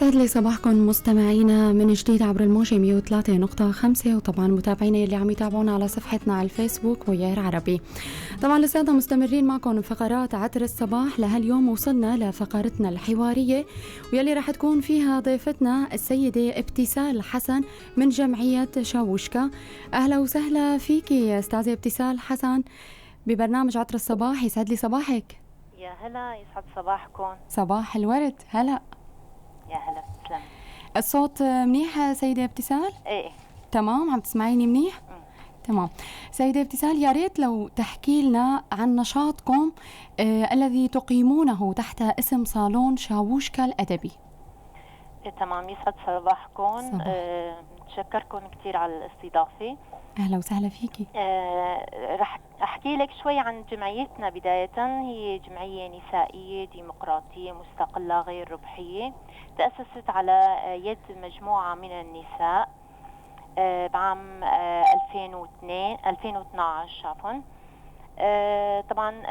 يسعد لي صباحكم مستمعينا من جديد عبر الموجة 103.5، وطبعا متابعينا اللي عم يتابعونا على صفحتنا على الفيسبوك ويير عربي. طبعا لساتنا مستمرين معكم بفقرات عطر الصباح لهاليوم. وصلنا لفقرتنا الحوارية ويلي رح تكون فيها ضيفتنا السيدة ابتسال حسن من جمعية شاوشكا. أهلا وسهلا فيكي أستاذة ابتسال حسن ببرنامج عطر الصباح. يسعد لي صباحك. يا هلا، يسعد صباحكم. صباح الورد. هلا. يا هلا، تسلم. الصوت منيح سيدة ابتسال؟ ايه تمام، عم تسمعيني منيح؟ تمام. سيدة ابتسال، يا ريت لو تحكي لنا عن نشاطكم الذي تقيمونه تحت اسم صالون شاوشكا الأدبي. إيه تمام، يسعد صباحكم. بتشكركم كثير على الاستضافة. أهلا وسهلا فيكي. رح أحكي لك شوي عن جمعيتنا. بداية هي جمعية نسائية ديمقراطية مستقلة غير ربحية، تأسست على يد مجموعة من النساء بعام 2012 عفوا. طبعا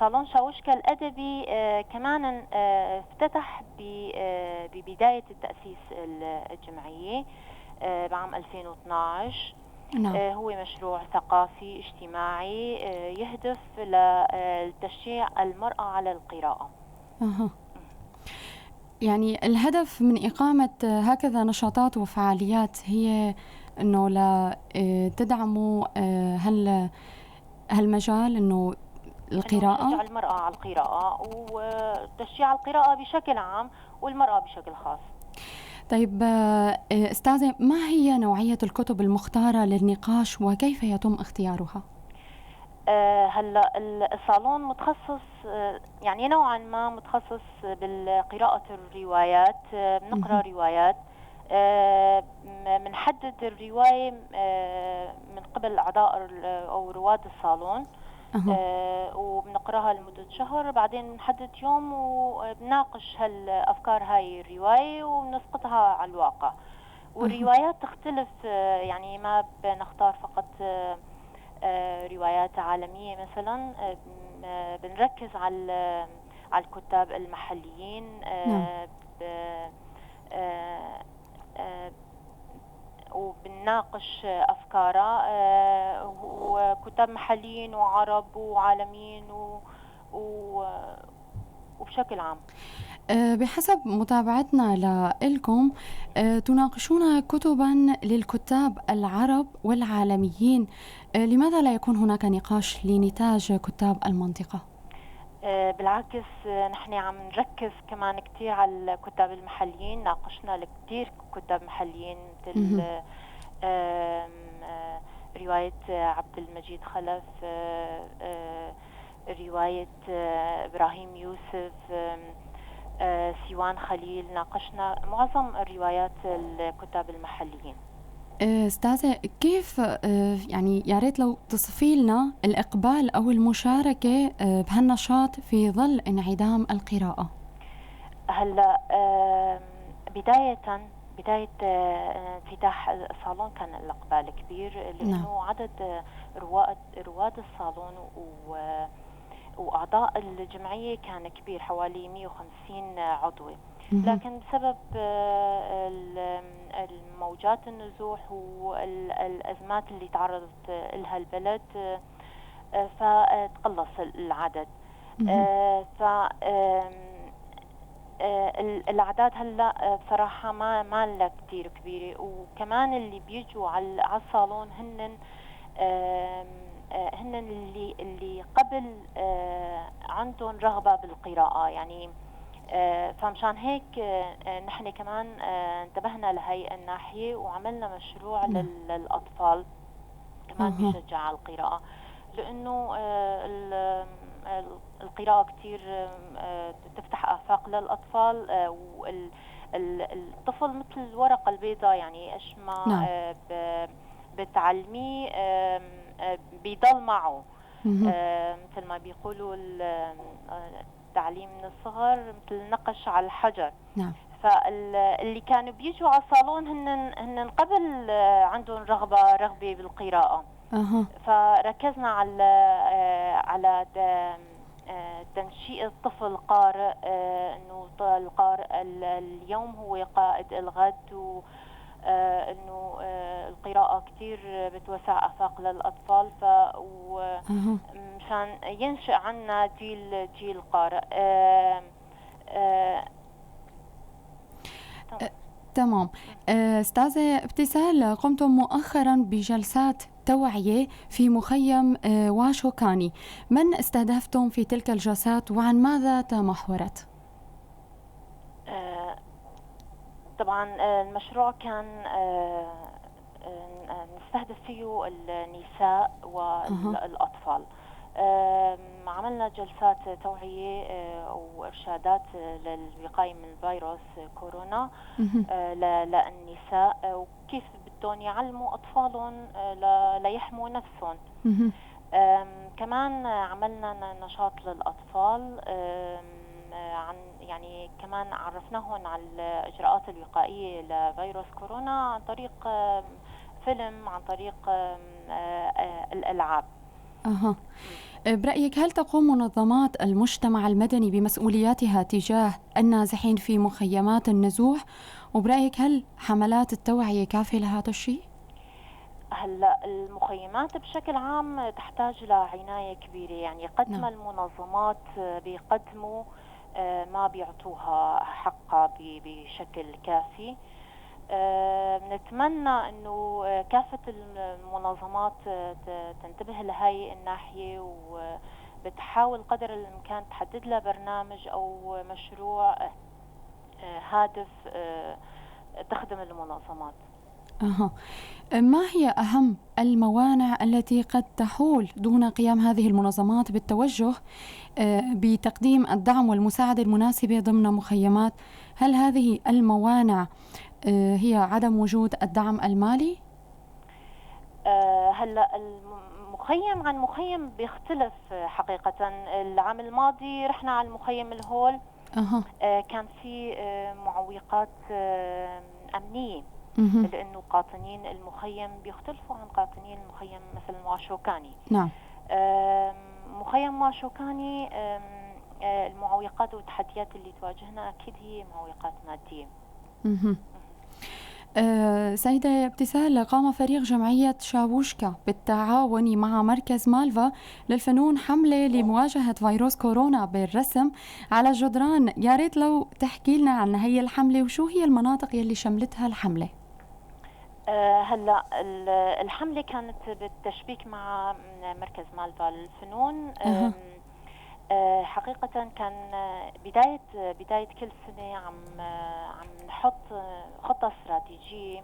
صالون شاوشكا الأدبي كمان افتتح ببداية التأسيس الجمعية بعام 2012. نعم. هو مشروع ثقافي اجتماعي يهدف لتشجيع المرأة على القراءة. يعني الهدف من إقامة هكذا نشاطات وفعاليات هي أنه لتدعموا هالمجال، أنه القراءة، تشجيع المرأة على القراءة وتشجيع القراءة بشكل عام والمرأة بشكل خاص. طيب أستاذة، ما هي نوعية الكتب المختارة للنقاش وكيف يتم اختيارها؟ هلا الصالون متخصص، يعني نوعا ما متخصص بالقراءة الروايات. بنقرأ روايات، بنحدد الرواية من قبل أعضاء أو رواد الصالون، وبنقراها لمدة شهر، بعدين بنحدد يوم وبناقش هالأفكار هاي الرواية وبنسقطها على الواقع. والروايات تختلف، يعني ما بنختار فقط روايات عالمية مثلا، بنركز على الكتاب المحليين. نعم. وبنناقش أفكارها، وكتاب محليين وعرب وعالميين وبشكل عام. بحسب متابعتنا لكم تناقشون كتبا للكتاب العرب والعالميين، لماذا لا يكون هناك نقاش لنتاج كتاب المنطقة؟ بالعكس، نحن عم نركز كمان كتير على الكتاب المحليين. ناقشنا كتير كتاب محليين مثل رواية عبد المجيد خلف، رواية إبراهيم يوسف، سيوان خليل. ناقشنا معظم الروايات الكتاب المحليين. أستاذة، كيف يعني يا ريت لو تصفي لنا الإقبال أو المشاركة بهالنشاط في ظل انعدام القراءة؟ هلا بداية انفتاح الصالون كان الإقبال كبير، لأنه نعم. عدد رواد الصالون وأعضاء الجمعية كان كبير، حوالي 150 عضو. لكن بسبب الموجات النزوح والأزمات اللي تعرضت لها البلد، فتقلص العدد. ف الأعداد هلأ بصراحة ما لها كتير كبيرة. وكمان اللي بيجوا على الصالون هنن اللي قبل عندهم رغبة بالقراءة، يعني فمشان هيك نحن كمان انتبهنا لهي الناحية وعملنا مشروع للأطفال كمان بيشجع على القراءة، لأنه القراءة كتير تفتح آفاق للأطفال، والطفل مثل الورقة البيضاء، يعني إيش ما بتعلميه بيضل معه. مثل ما بيقولوا التعليم من الصغر مثل النقش على الحجر. نعم. فاللي كانوا بيجوا على الصالون هن قبل عندهم رغبة بالقراءة. فركزنا على تنشئة الطفل قارئ، إنه القارئ اليوم هو قائد الغد، و إنه القراءة كتير بتوسع آفاق للأطفال، مشان ينشأ عنا جيل قارئ. تمام. أستاذة ابتسال، قمتم مؤخرا بجلسات توعية في مخيم واشوكاني، من استهدفتم في تلك الجلسات وعن ماذا تمحورت؟ طبعا المشروع كان نستهدف فيه النساء والأطفال. عملنا جلسات توعية وإرشادات للوقاية من فيروس كورونا للنساء، وكيف بدهم يعلموا أطفالهم ليحموا نفسهم. كمان عملنا نشاط للأطفال، عن يعني كمان عرفناهم على الإجراءات الوقائية لفيروس كورونا عن طريق فيلم، عن طريق الألعاب. برأيك هل تقوم منظمات المجتمع المدني بمسؤولياتها تجاه النازحين في مخيمات النزوح؟ وبرأيك هل حملات التوعية كافية لهذا الشيء؟ هلا المخيمات بشكل عام تحتاج لعناية كبيرة، يعني قد ما المنظمات بيقدموا ما بيعطوها حقها بشكل كافي. نتمنى انه كافة المنظمات تنتبه لهي الناحية وبتحاول قدر الامكان تحدد لها برنامج او مشروع هادف تخدم المنظمات. ما هي أهم الموانع التي قد تحول دون قيام هذه المنظمات بالتوجه بتقديم الدعم والمساعدة المناسبة ضمن مخيمات؟ هل هذه الموانع هي عدم وجود الدعم المالي؟ هلا المخيم عن مخيم بيختلف حقيقة. العام الماضي رحنا على المخيم الهول. كان في معوقات أمنية. لأنه قاطنين المخيم بيختلفوا عن قاطنين المخيم مثل واشوكاني. مخيم واشوكاني، المعوقات والتحديات اللي تواجهنا أكيد هي معوقات مادية. سيدة ابتسال، قام فريق جمعية شاوشكا بالتعاون مع مركز مالفا للفنون حملة لمواجهة فيروس كورونا بالرسم على الجدران، يا ريت لو تحكي لنا عن هي الحملة وشو هي المناطق يلي شملتها الحملة. هلا الحملة كانت بالتشبيك مع مركز مالفا للفنون. حقيقة كان بداية كل سنة عم نحط خطة استراتيجية،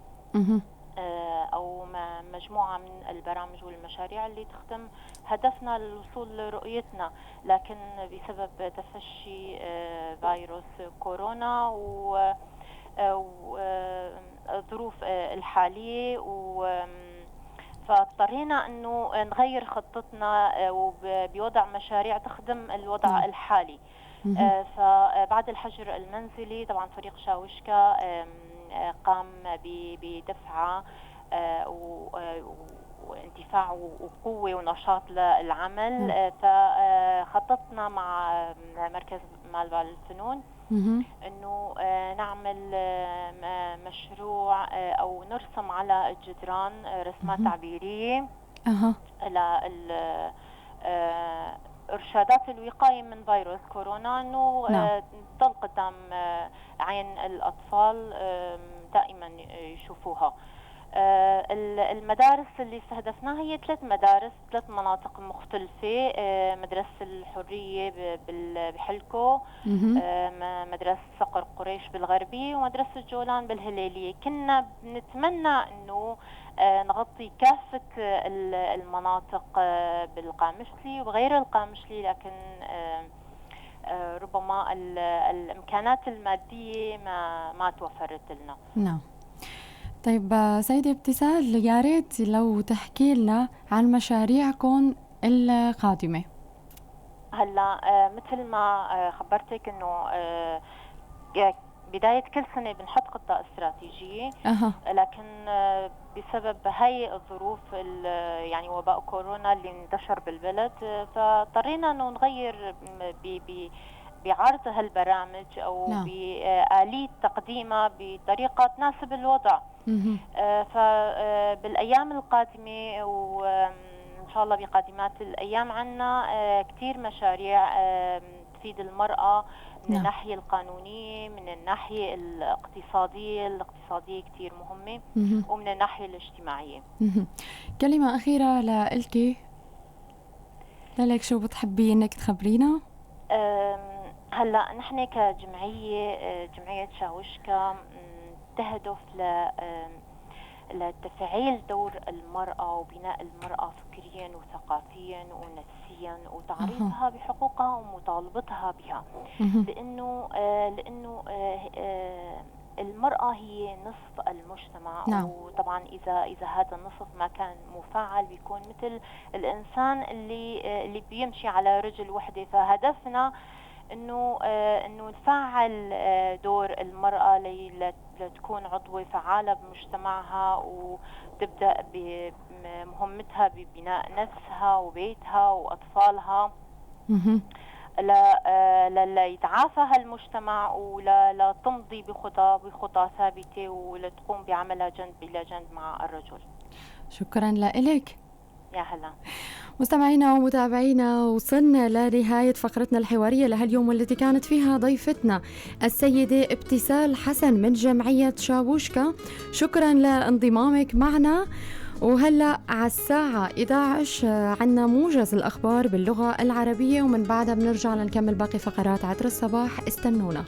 أو مجموعة من البرامج والمشاريع اللي تخدم هدفنا للوصول لرؤيتنا، لكن بسبب تفشي فيروس كورونا والظروف الحالية فاضطرينا انه نغير خطتنا وبوضع مشاريع تخدم الوضع الحالي. فبعد الحجر المنزلي طبعا فريق شاوشكا قام بدفعة وانتفاع وقوة ونشاط للعمل. فخططنا مع مركز مالفا للفنون انه نعمل مشروع او نرسم على الجدران رسمات تعبيريه ارشادات الوقايه من فيروس كورونا، انه تضل قدام عين الاطفال دائما يشوفوها. المدارس اللي استهدفناها هي 3 مدارس، 3 مناطق مختلفة، مدرسة الحرية بحلكو، مدرسة صقر قريش بالغربية، ومدرسة جولان بالهلالية. كنا بنتمنى أنه نغطي كافة المناطق بالقامشلي وغير القامشلي، لكن ربما الإمكانات المادية ما توفرت لنا. نعم. طيب سيدة ابتسال، يا ريت لو تحكي لنا عن مشاريعكم القادمة. هلا مثل ما خبرتك انه بداية كل سنة بنحط خطة استراتيجية. لكن بسبب هاي الظروف يعني وباء كورونا اللي انتشر بالبلد، فاضطرينا انه نغير بعرض هالبرامج او بآلية تقديمها بطريقة تناسب الوضع. فبالايام القادمة وان شاء الله بقادمات الايام عنا كثير مشاريع تفيد المرأة من الناحية القانونية، من الناحية الاقتصادية، الاقتصادية كثير مهمة، ومن الناحية الاجتماعية. كلمة أخيرة لإلك لك، شو بتحبي إنك تخبرينا؟ هلا نحن كجمعية، جمعية شاوشكا تهدف لتفعيل دور المرأة وبناء المرأة فكريا وثقافيا ونفسيا وتعريفها بحقوقها ومطالبتها بها، لأنه المرأة هي نصف المجتمع. وطبعا إذا هذا النصف ما كان مفعل بيكون مثل الإنسان اللي بيمشي على رجل وحدة. فهدفنا انه نفعل دور المرأة لتكون عضوة فعالة بمجتمعها وتبدأ بمهمتها ببناء نفسها وبيتها وأطفالها ليتعافى هالمجتمع ولا تمضي بخطى ثابتة ولتقوم بعملها جنب إلى جنب مع الرجل. شكرا لك. يا هلا. مستمعينا ومتابعينا، وصلنا لنهاية فقرتنا الحوارية لهاليوم والتي كانت فيها ضيفتنا السيدة ابتسال حسن من جمعية شاوشكا. شكرا لانضمامك معنا. وهلا على الساعة 11 عنا موجز الأخبار باللغة العربية، ومن بعدها بنرجع لنكمل باقي فقرات عطر الصباح. استنونا.